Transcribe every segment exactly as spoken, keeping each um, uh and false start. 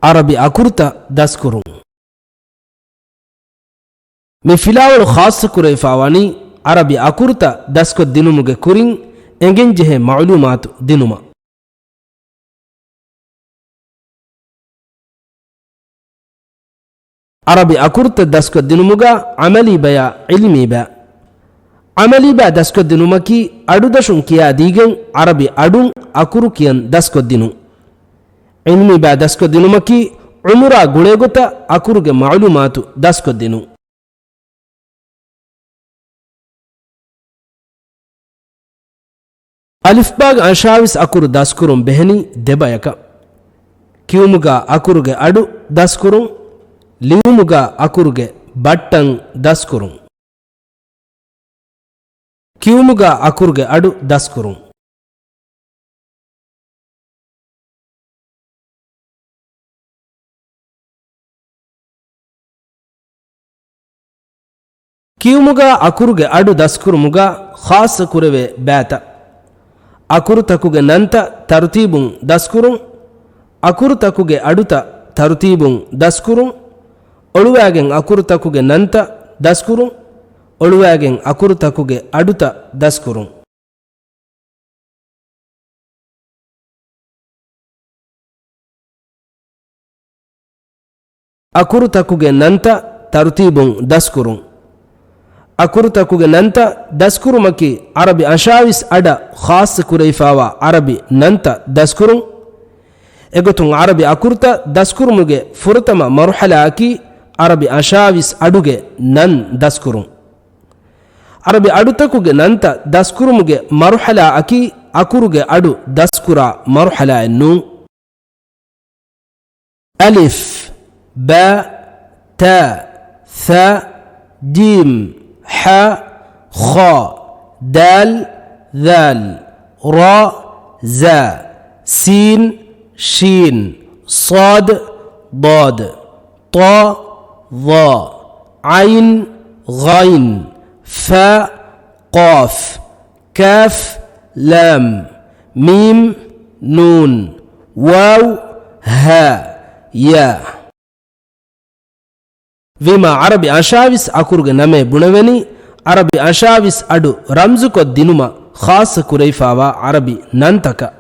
ޢަރަބި އަކުރުތައް ދަސްކުރުން. މި ފިލާވަޅު ޚާއްޞަކުރެވިފާވަނީ ޢަރަބި އަކުރުތައް ދަސްކޮށްދިނުމުގެ ކުރިން އެނގެންޖެހޭ މަޢުލޫމާތު ދިނުމަށް. ޢަރަބި އަކުރުތައް ދަސްކޮށްދިނުމުގަ ޢަމަލީ ބަޔާ ޢިލްމީ ބައި. ޢަމަލީ ބައި ދަސްކޮށްދިނުމަކީ އަޑުދަށުން ކިޔާދީގެން ޢަރަބި އަޑުން އަކުރު ކިޔަން ދަސްކޮށްދިނުން. ޢިލްމީ ބައި ދަސްކޮށްދިނުމަކީ ޢުމުރާ ގުޅޭގޮތަށް އަކުރުގެ މަޢުލޫމާތު ދަސްކޮށްދިނުން. އަލިފްބާގެ އަށާވީސް އަކުރު ދަސްކުރުން ބެހެނީ ދެބަޔަކަށް. ކިޔުމުގަ އަކުރުގެ އަޑު ދަސްކުރުން، ލިޔުމުގަ އަކުރުގެ ބައްޓަން ދަސްކުރުން. ކިޔުމުގަ އަކުރުގެ އަޑު ދަސްކުރުން. ކިޔުމުގަ އަކުރުގެ އަޑު ދަސްކުރުމުގަ ޚާއްޞަ ކުރެވޭ ބައިތައް. އަކުރުތަކުގެ ނަންތައް ތަރުތީބުން ދަސްކުރުން. އަކުރުތަކުގެ އަޑުތައް ތަރުތީބުން ދަސްކުރުން. އޮޅުވާގެން އަކުރުތަކުގެ ނަންތައް ދަސްކުރުން. އޮޅުވާގެން އަކުރުތަކުގެ އަޑުތައް ދަސްކުރުން. އަކުރުތަކުގެ ނަންތައް ތަރުތީބުން ދަސްކުރުން. އަކުރުތަކުގެ ނަންތައް ދަސްކުރުމަކީ ޢަރަބި އަށާވީސް އަޑަށް ޚާއްޞަ ކުރެވިފާވާ ޢަރަބި ނަންތައް ދަސްކުރުން. އެގޮތުން ޢަރަބި އަކުރުތައް ދަސްކުރުމުގެ ފުރަތަމަ މަރުޙަލާއަކީ ޢަރަބި އަށާވީސް އަޑުގެ ނަން ދަސްކުރުން. ޢަރަބި އަޑުތަކުގެ ނަންތައް ދަސްކުރުމުގެ މަރުޙަލާއަކީ އަކުރުގެ އަޑު ދަސްކުރާ މަރުޙަލާއެއް ނޫން. އަލިފް، ބާ، ތާ، ޘާ، ޖީމް، ޙާ، ޚާ، ދާލް، ޛާލް، ރާ، ޒާ، ސީން، ޝީން، ޞާދް، ޟާދް، ޠާ، ޡާ، ޢައިން، ޣައިން، ފާ، ޤާފް، ކާފް، ލާމް، މީމް، ނޫން، ވާވް، ހާ، ޔާ. ވީމާ ޢަރަބި އަށާވީސް އަކުރުގެ ނަމޭ ބުނެވެނީ، ޢަރަބި އަށާވީސް އަޑު ރަމްޒުކޮށް ދިނުމަށް ޚާއްޞަ ކުރެވިފާވާ ޢަރަބި ނަންތަކަށް.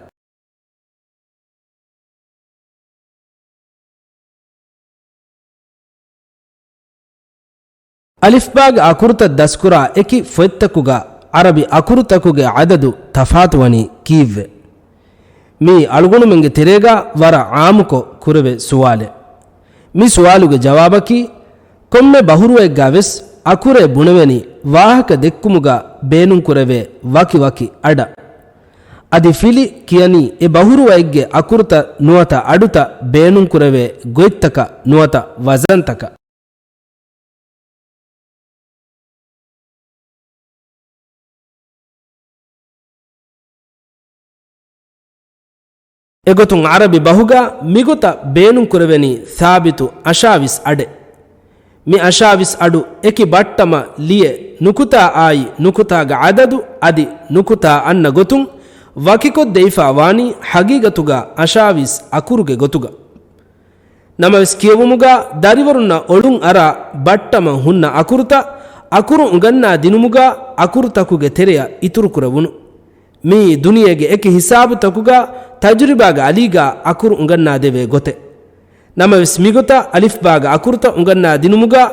އަލިފްބާގެ އަކުރުތައް ދަސްކުރާ އެކި ފޮތްތަކުގަ ޢަރަބި އަކުރުތަކުގެ ޢަދަދު ތަފާތުވަނީ ކީއްވެ؟ މިއީ އަޅުގަނޑުމެންގެ ތެރޭގަ ވަރަށް ޢާއްމުކޮށް ކުރެވޭ ސުވާލެއް. މި ސުވާލުގެ ޖަވާބަކީ، ކޮންމެ ބަހުރުވައެއްގަ ވެސް އަކުރޭ ބުނެވެނީ ވާހަކަ ދެއްކުމުގަ ބޭނުންކުރެވޭ ވަކިވަކި އަޑަށް. އަދި ފިލި ކިޔަނީ އެ ބަހުރުވައެއްގެ އަކުރުތައް ނުވަތަ އަޑުތައް ބޭނުންކުރެވޭ ގޮތްތަކަށް ނުވަތަ ވަޒަންތަކަށް. އެގޮތުން ޢަރަބި ބަހުގަ މިގޮތަށް ބޭނުންކުރެވެނީ ސާބިތު އަށާވީސް އަޑެއް. މި އަށާވީސް އަޑު އެކި ބައްޓަމަށް ލިޔެ، ނުކުތާ އާއި ނުކުތާގެ ޢަދަދު އަދި ނުކުތާ އަންނަ ގޮތުން ވަކިކޮށްދެވިފާ ވާނީ ޙަޤީޤަތުގަ އަށާވީސް އަކުރުގެ ގޮތުގަ. ނަމަވެސް ކިޔެވުމުގަ ދަރިވަރުންނަށް އޮޅުން އަރާ ބައްޓަމަށް ހުންނަ އަކުރުތައް އަކުރު އުނގަންނާ ދިނުމުގަ އަކުރުތަކުގެ ތެރެއަށް އިތުރުކުރެވުނު. މިއީ ދުނިޔޭގެ އެކި ހިސާބުތަކުގަ ތަޖުރިބާގެ އަލީގަ އަކުރު އުނގަންނާދެވޭ ގޮތެއް. ނަމަވެސް މިގޮތަށް އަލިފްބާގެ އަކުރުތައް އުނގަންނާ ދިނުމުގަ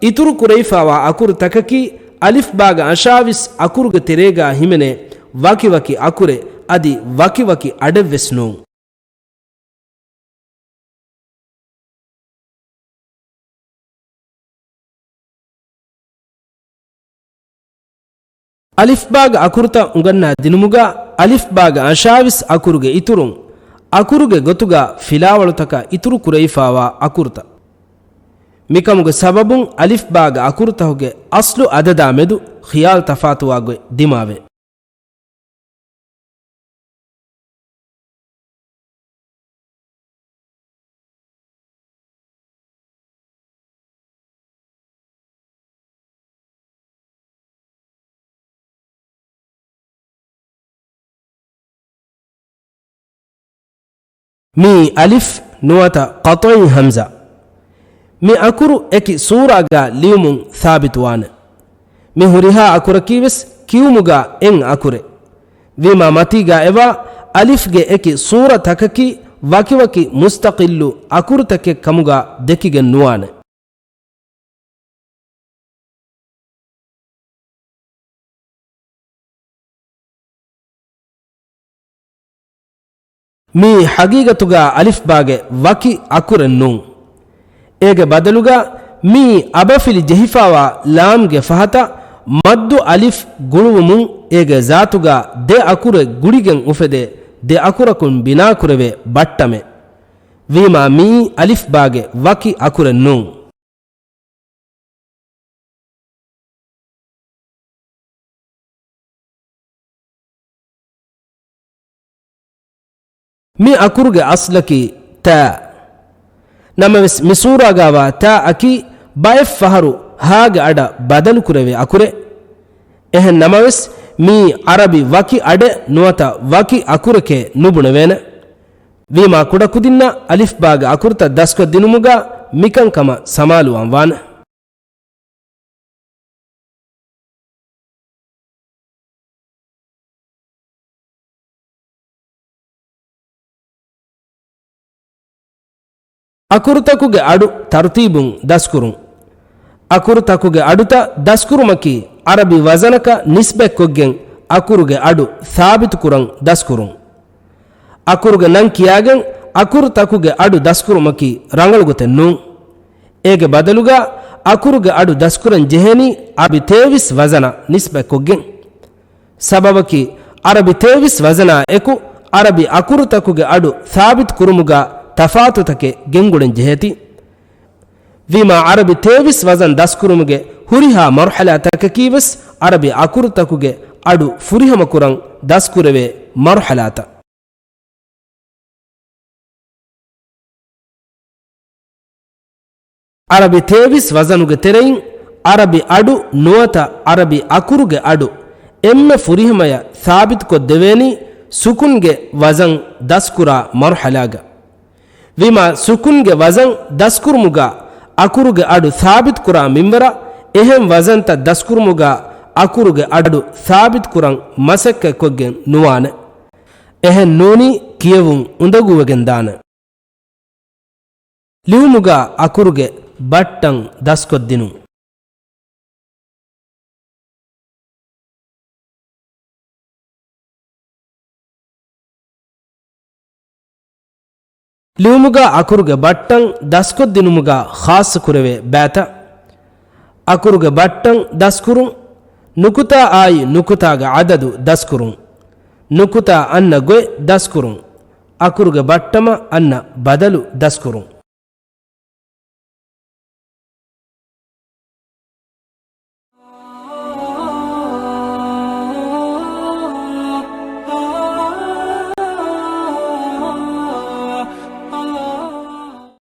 އިތުރު ކުރެވިފާވާ އަކުރު ތަކަކީ އަލިފްބާގެ އަށާވީސް އަކުރުގެ ތެރޭގަ ހިމެނޭ ވަކިވަކި އަކުރެއް އަދި ވަކިވަކި އަޑެއްވެސް ނޫން. އަލިފްބާގެ އަކުރުތައް އުނގަންނާ ދިނުމުގަ އަލިފްބާގެ އަށާވީސް އަކުރުގެ އިތުރުން، އަކުރުގެ ގޮތުގަ ފިލާވަޅުތަކަށް އިތުރު ކުރެވިފާވާ އަކުރުތައް. މިކަމުގެ ސަބަބުން އަލިފްބާގެ އަކުރުތަކުގެ އަސްލު އަދަދާ މެދު ޚިޔާލު ތަފާތުވާ ގޮތް ދިމާވޭ. މިއީ އަލިފް، ނުވަތަ ޤަޠްޢީ ހަމްޒާ. މި އަކުރު އެކި ސޫރާގަ ލިޔުމުން ސާބިތުވާނެ. މި ހުރިހާ އަކުރަކީވެސް ކިޔުމުގަ އެއް އަކުރެއް. ވީމާ މަތީގަ އެވާ އަލިފްގެ އެކި ސޫރަތަކަކީ ވަކިވަކި މުސްތަޤިއްލު އަކުރުތަކެއް ކަމުގަ ދެކިގެން ނުވާނެ. މީ ޙަޤީޤަތުގަ އަލިފްބާގެ ވަކި އަކުރެއް ނޫން. އޭގެ ބަދަލުގަ މީ އަބަފިލި ޖެހިފާވާ ލާމްގެ ފަހަތަށް މައްދު އަލިފް ގުޅުވުމުން އޭގެ ޒާތުގަ ދެ އަކުރެއް ގުޅިގެން އުފެދޭ ދެ އަކުރަކުން ބިނާކުރެވޭ ބައްޓަމެއް. ވީމާ މީ އަލިފްބާގެ ވަކި އަކުރެއް ނޫން. މި އަކުރުގެ އަސްލަކީ ތާ. ނަމަވެސް، މި ސޫރާގާވާ ތާ އަކީ ބައެއް ފަހަރު ހާގެ އަޑަށް ބަދަލުކުރެވޭ އަކުރެއް. އެހެން ނަމަވެސް، މީ އަރަބި ވަކި އަޑެއް ނުވަތަ ވަކި އަކުރެކޭ ނުބުނެވޭނެ. ވީމާ ކުޑަކުދިންނަށް އަލިފްބާގެ އަކުރުތައް ދަސްކޮށްދިނުމުގަ މިކަންކަމަށް ސަމާލުވާން ވާނެ. އަކުރުތަކުގެ އަޑު ތަރުތީބުން ދަސްކުރުން. އަކުރުތަކުގެ އަޑުތައް ދަސްކުރުމަކީ އަރަބި ވަޒަނަކަށް ނިސްބަތްކޮށްގެން އަކުރުގެ އަޑު ސާބިތުކުރަން ދަސްކުރުން. އަކުރުގެ ނަން ކިޔާގެން އަކުރުތަކުގެ އަޑު ދަސްކުރުމަކީ ރަނގަޅުގޮތެއް ނޫން. އޭގެ ބަދަލުގަ އަކުރުގެ އަޑު ދަސްކުރަން ޖެހޭނީ އަރަބި ތޭވީސް ވަޒަނަށް ނިސްބަތްކޮށްގެން. ސަބަބަކީ، އަރަބި ތޭވީސް ވަޒަނާ އެކު އަރަބި އަކުރުތަކުގެ އަޑު ސާބިތު ކުރުމުގަ ތަފާތުތަކެއް ގެންގުޅެން ޖެހޭތީ. ވީމާ އަރަބި ތޭވީސް ވަޒަން ދަސްކުރުމުގެ ހުރިހާ މަރުޙަލާތަކަކީވެސް އަރަބި އަކުރުތަކުގެ އަޑު ފުރިހަމަކުރަން ދަސްކުރެވޭ މަރުޙަލާތައް. އަރަބި ތޭވީސް ވަޒަނުގެ ތެރެއިން އަރަބި އަޑު ނުވަތަ އަރަބި އަކުރުގެ އަޑު އެންމެ ފުރިހަމަޔަށް ސާބިތުކޮށްދެވޭނީ ސުކުންގެ ވަޒަން ދަސްކުރާ މަރުޙަލާގަ. ވީމާ ސުކުންގެ ވަޒަން ދަސްކުރުމުގަ އަކުރުގެ އަޑު ސާބިތުކުރާ މިންވަރަށް އެހެން ވަޒަންތައް ދަސްކުރުމުގަ އަކުރުގެ އަޑު ސާބިތުކުރަން މަސައްކަތްކޮށްގެން ނުވާނެ. އެހެން ނޫނީ ކިޔެވުން އުނދަގޫވެގެން ދާނެ. ލިޔުމުގަ އަކުރުގެ ބައްޓަން ދަސްކޮށްދިނުން. ލިޔުމުގަ އަކުރުގެ ބައްޓަން ދަސްކޮށްދިނުމުގަ ޚާއްޞަކުރެވޭ ބައިތައް. އަކުރުގެ ބައްޓަން ދަސްކުރުން. ނުކުތާ އާއި ނުކުތާގެ އަދަދު ދަސްކުރުން. ނުކުތާ އަންނަ ގޮތް ދަސްކުރުން. އަކުރުގެ ބައްޓަމަށް އަންނަ ބަދަލު ދަސްކުރުން.